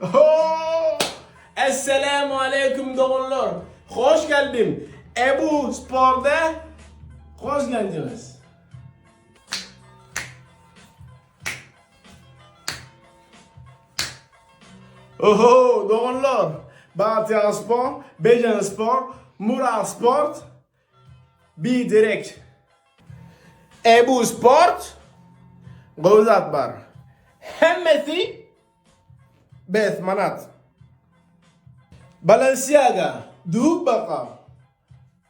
Hoo! Esselamu aleýkum doganlar. Hoş geldim. Ebu Sporda hoş geldiniz. Oho doganlar. Bagtyýar Spor, Bejen Spor, Murat Sport, Bi direkt. Ebu Sport gowy zat bar. Hemmesi 5 manat. Balenciaga dub baka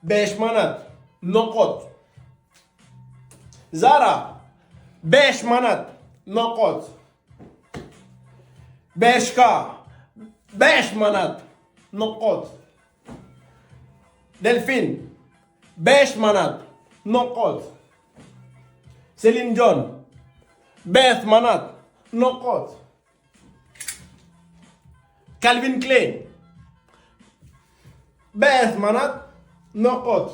5 manat. Nokat. Zara 5 manat. Nokat. 5K 5 manat. Nokat. Delfin 5 manat. Nokat. Celine Dion 5 manat. Nokat. Calvin Klein 5 manat. Nokat.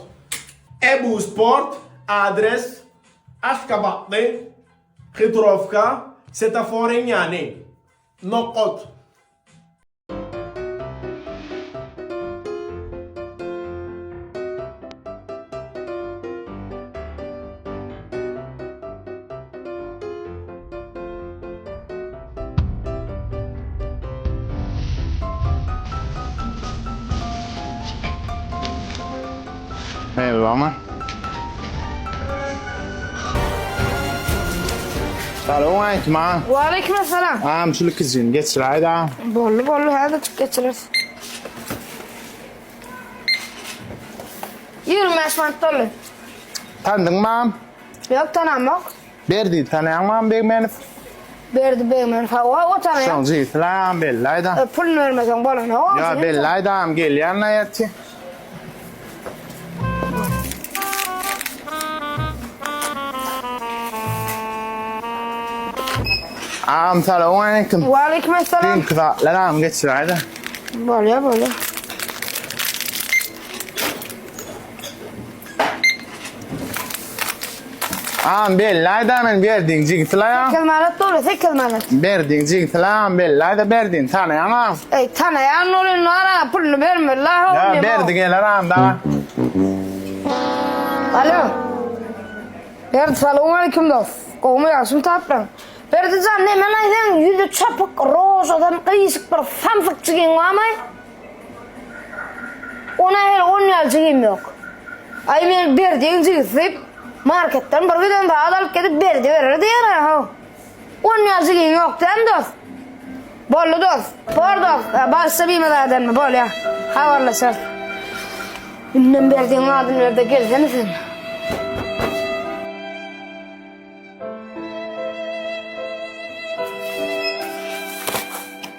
Ebu Sport adres Aşgabatly Hitrowka setaforyň ýany. Nokat. Eyvallah. Salowmaleýkim aga. Waleýkim essalam. Agam şu likijini geçiräýdä. Boldy boldy häzir çyk geçireris. 25 manat boldy. Tandyňmy agam? Ýok tanamok. Berdi tanaýaňmy agam Begmenow? Berdi Begmenow hawa o tanaýan. Şoň jigisi la agam belli aýda. E, puluny bermeseň bolanok. Ýa belli aýda agam gelýän la ertir. Agam salowmaleýkim. Waleýkim essalam. Düýnki zatlar agam geçiräýdä. Bolýa bolýa. Agam belli aýda men Berdiň jigisi la ýa. 8 manat bolýa 8 manat. Berdiň jigisi la agam belli aýda Berdini tanaýaň agam. Eý tanaýan ol indi ara puluny bermeli la ho. Ýa Berdi geler agam daga. Alo. Berdi salowmaleýkim dos. Gowumy ýagşymy taplaň. Berdi jan nemen aýsaň ýüzi çapyk rožadan gyşyk bir samsyk jigiň barmy? Ona hel on ýaly jigim ýok. Aý men Berdiň jigisi diýip marketden bir giden zat alyp gelip Berdi berer diýer-ä how. On ýaly jigiň ýok dämi dos? Boldy dos. Bor dos. Bagyşla bimaza edenimi bolýa. Habarlaşarys. Indem Berdiň adyny ber-de gelsene sen.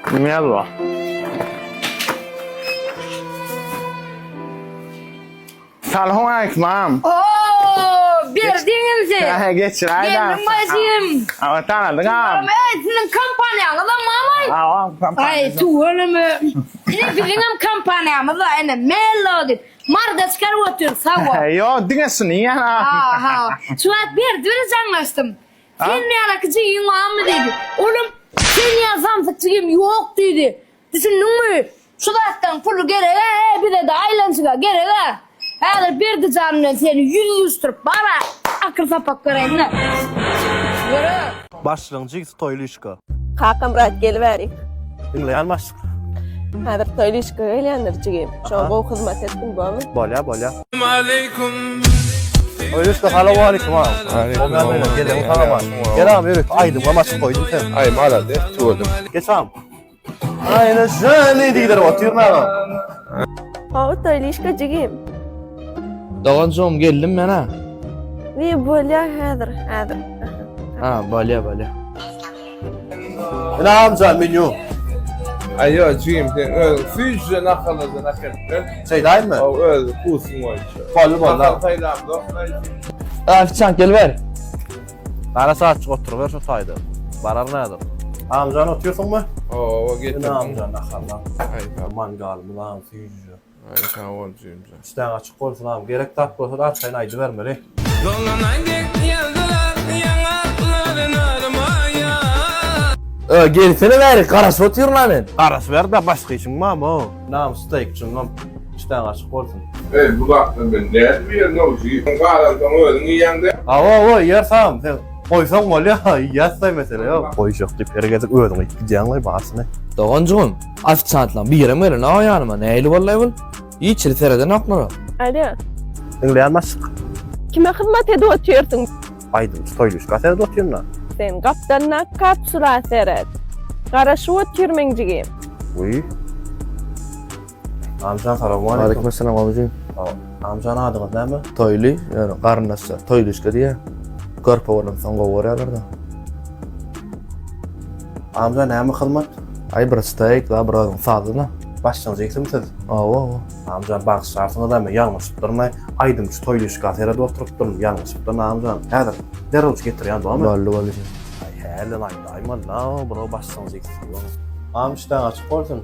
Kim ýazdy? Salowmaleýkim agam. Oo, berdiň indi. Hä, geçiräý da. Geldim bajym. Awa tanadyň agam. Ey, siziň kompaniýaňyzam mamay. Awa, kompaniýa. Aý, tüweleme. Ine biziňem kompaniýamyz bar, ine Mello diýip. Marda çykaryp otyr, sag bol. Ýok, diňe şuny iýen agam. Ha, ha. Şu wagt Berdi bilen jaňlaşdym. Sen ýalaky jigiň barmy diýdi. Olam sen ýaly samsyk jigim ýok diýdi. Düşündiňmi? Şu zatlaryň puly gereg-ä, bize-de aýlançyga gereg-ä. Häzir Berdi jan bilen seni ýüz duşduryp bar-a, akyl sapak bereýin-dä. Ýöre. Başlygyň jigsi Toýlyşka. Kakamyrat gelibärik. Diňleýän başlyk. Häzir Toýlyşka gelýändir jigim. Şoňa gowy hyzmat etdim bormy? Bolýa bolýa. Toýlyşka salowmaleýkim agam. Aleýkum. Geliň salaman. Gel agam ýörük aýdymam açyp goýdum sen. Aý malades tüweleme. Geç agam. Aýna jany diýdirip otyryn agam. Hawa Toýlyşka jigim. Doganjygym geldim men ha. Wiý bolýa häzir häzir. Ha bolýa bolýa. Ine amca menýu. Aý ýok jigim sen özüň süýjüje naharlardan äkelip ber. Şeýdaýynmy? Hawa öz wkusyň boýunça. Boldy boldy. Nahar saýlamzok aý jigim. Ofitsiant geliber. Gara saatjyk oturyber şu taýda. Barar nädir? Amjan otyrsyňmy? Hawa Ine getirdim. amca naharlar. Aý sag Mangalymyz agam süýjüje. Aý sag bol jigimjan. Işdäň açyk bolsun agam. Gerek zat bolsa-da arkaýyn aýdybermeli. Ö, gelsene bäri, garaşyp otyryn-a men. Garaşyber-de, başga işiň barmy o? Nam steýkçiňem işdäň açyk bolsun. Eý, bu zatdan men nädip iýerin-ow, jigim? Galansoň özüň iýýäň-dä. Hawa, iýeris agam, sen goýsaň bolýa, iýýäs-de mesele ýok. Goýjak diýip her gezek özüň iýip gidýäň-laý barysyny. Doganjygym, ofisiantlaň birem gelenok ýanyma, nähili boldy-aý bul? Hiç hili seredenoklar-a. Alýo. Diňleýän başlyk. Kime hyzmat edip otyrsyň? Aýdymçy Toýlyşka seredip otyryn-da. Sen gapdalyndaky kapsula seret. Garaşyp otyr meň jigim. Wiý. Amjan salowmaleýkim. Aleýkum essalam abijim. Amjan adyňyz näme? Toýly, ýöne garyndaşlar Toýlyşka diýýär. Körpe bolansoň gowy görýärler-de. Amjan näme hyzmat? Aý bir steýk da bir özüň sazyna. Başlygyň jigisimi siz? Hawa, hawa. Amjan bagyşlarsyňyz-a men ýalňyşypdyryn-aý. Aýdymçy Toýlyşka seredip oturypdyryn, ýalňyşypdyryn Amjan. Häzir derrewç getirýän dogamy? Boldy, boldy. Aý hälden aýdaýmaly-la, bro başlygyň jigisi. Agam işdäň açyk bolsun.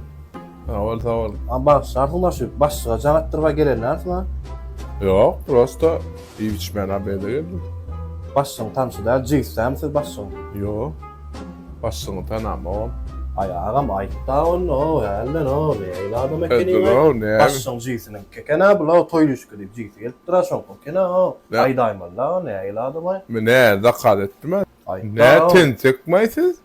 Sag bol, sag bol. A bagyşlarsyň da şu başlyga jaň etdirip gelenlersiň a? Ýok, prosto iýip içmän obeda geldim. Başlygyň tanşy däl, jigisi dälmi siz başlygyň? Ýok. Başlygyňy tanamogam. Aý agam aýtda onda o hälden o nähili adam ekeniň başlygyň jigisiniň kekena bula toý düşki diýip jigisi gelipdir a şoňky ekena o aýdaýmalyda o nähili adam aý. Men nä zakaz etdim a? Aýtda. Nä tentekmaý siz?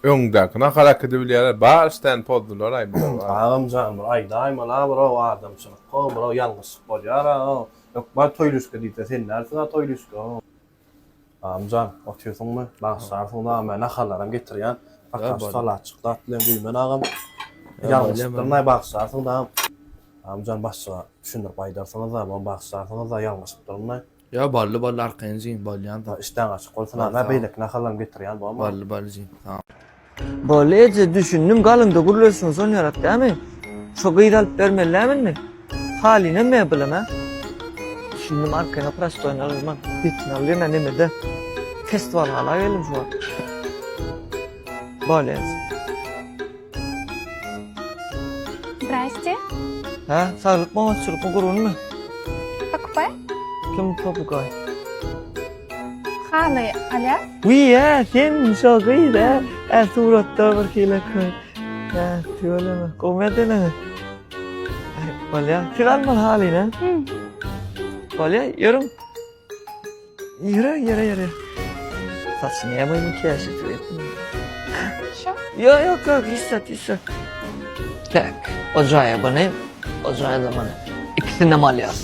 Öňdäki nahar äkidibilýärler bar işdäni pozdular aý bular. Agamjan bir aýdaýmaly bir o adamçylyk o bir o ýalňyşlyk bolýar a o hökman toýluşka diýse sen dälsiň a toýluşka o. Agamjan otyrsyňmy bagyşlarsyň da men naharlaram getirýän paka şu salatjyk zat bilen güýmen agam ýalňyşypdyryn aý bagyşlarsyň da Agamjan başlyga düşündirip aýdarsyňyz da bagyşlarsyňyz da ýalňyşypdyryn aý. Ýa bally bally arkaýyn jigim bolýan zat. Işdäň açyk bolsun a men beýleki naharlarymy getirýän bolma. Bally bally jigim sag. Boldy eje düşündim galyňda gürleşiň şon ýarak dämi? Şo gyz alyp bermeli dämi indi? Halyny mebelem hä? Düşündim arkaýyn prostoýny alyrman. Betini alýan men nemede. Festiwal gala geldim şu wagt. Boldy eje. Zdraste. Hä, saglyk oňatçylykmy gurgunmy? Покупай. Kim popugay? Haly alýas. Wiý, hä, sen şo gyz, hä? Hä, suratda bir hili köý. Hä, tüweleme. Gowy edeniňiz. Aý, bolýa. Siz almaly halyny, hä? Bolýa, ýörüň. Ýöre, ýöre, ýöre. Saçyny näme makiýaž etip Şu? Ýok, ýok, ýok, hiç zat, hiç zat. Tak, o jaýa buny, o jaýa da muny. Ikisini hem alýas.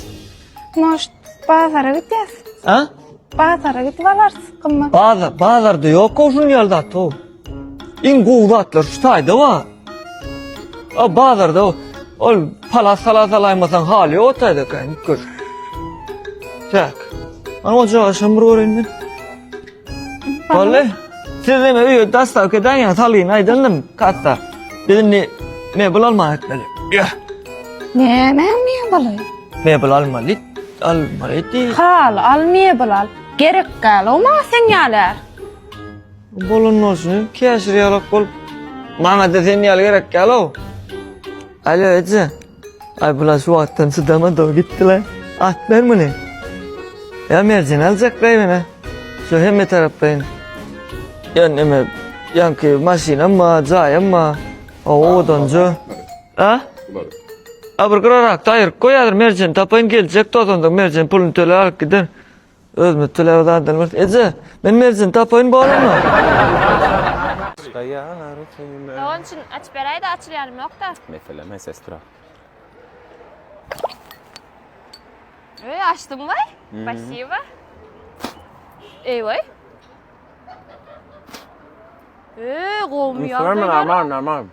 Может, bazara gidýäs? Ha? Bazara gidip alarys gymmat. Bazar, bazarda ýok o şuň ýaly zat o. Iň gowy zatlar şu taýda bar. A bazarda ol palas salas alaýmasaň haly ýok taýda kän gör. Tak. Ana o jaşam bir göreýin men. Wally, siz neme öýe dastavka edäýen salgyny aýdandym kassa. Biz indi mebel almaga gitmeli. Ýa. Näme mebeli? Mebel almaly, almaly diý. Haly al, mebel al. Gerek gal, o maňa sen ýaly är. Bolan bolsun, käşir ýalak bolup. Maňa-da sen ýaly gerek ýaly-ow. Alo, eje. Aý, bular şu wagtdan çydamady, gitdiler. At ber muny. Ýa merjen aljaklaý mena. Şu hemme taraplaýyn. Ýa neme, ýaňky maşynam bar, jaýam bar. Owadanja. A? A bir gyrarakda aýyryp goý, häzir merjen tapaýyn, geljek tozandan merjen puluny töläp alyp gider. Özüme töläp zadyny bir. Eje, men merjen tapaýyn bolmy? Dogan üçin açyp beräýdä açylýanym ýokda. Meselem he sestra. Öý açdyňmy? Spasibo. Eý waý. Öý gowmy ýagdaýlar? Normal normal.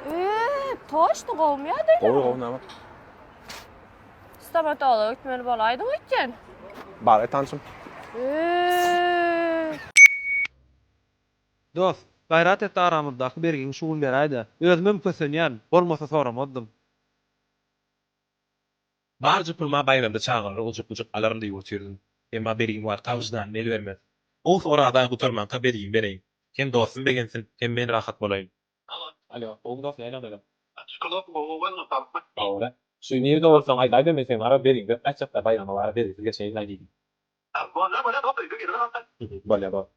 Öý toşny gowmy ýagdaýlar? Gowy gowy normal. Stomatologa gitmeli bolaýdyň öýtýän. Bar tanşym. Öý. Dost, gaýrat et-de aramyzdaky bergiňi şu gün beräý-dä. Özümem kösenýän, bolmasa soramazdym. Barja puluma baýramda çagalara ujyk-bujuk alaryn diýip otyrdym. Emma bergim barka wyždanym el bermez. Gowusy Oraza aýy gutarmanka bergimi bereýin. Hem dostum begensin, hem men rahat bolaýyn. Alo, gowumy dost, näme ýagdaýlar? Hawa. Şu nirde bolsaň aýdaýda men seň ara bergiňi berip gaýtjakda baýrama bara bergisiz geçeýin aý diýdim. Bolýa, bolýa dost.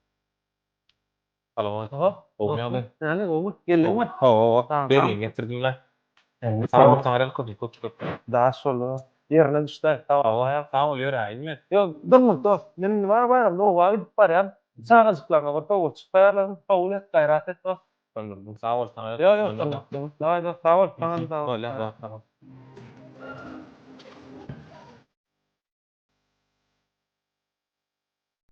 Salam. Gowymy ýagdaý? Näme gowy? Geldiňmi? Hawa, hawa. Bergini getirdim-le. Sag bol, saňa köp köp köp. Daş boldy. Ýerine düşdi. Sag bol. Sag bol, ýöräýin men. Ýok, durmaz dost. Men indi bar baýramda oba gidip barýan. Çagajyklaryňa bir sowgatjyk taýýarladym. Kabul et, gaýrat et dost. Sag bol, saňa. Ýok, ýok, durmaz. Dawaý dost, sag bol. Saňa-da sag bol. Bolýar, sag bol.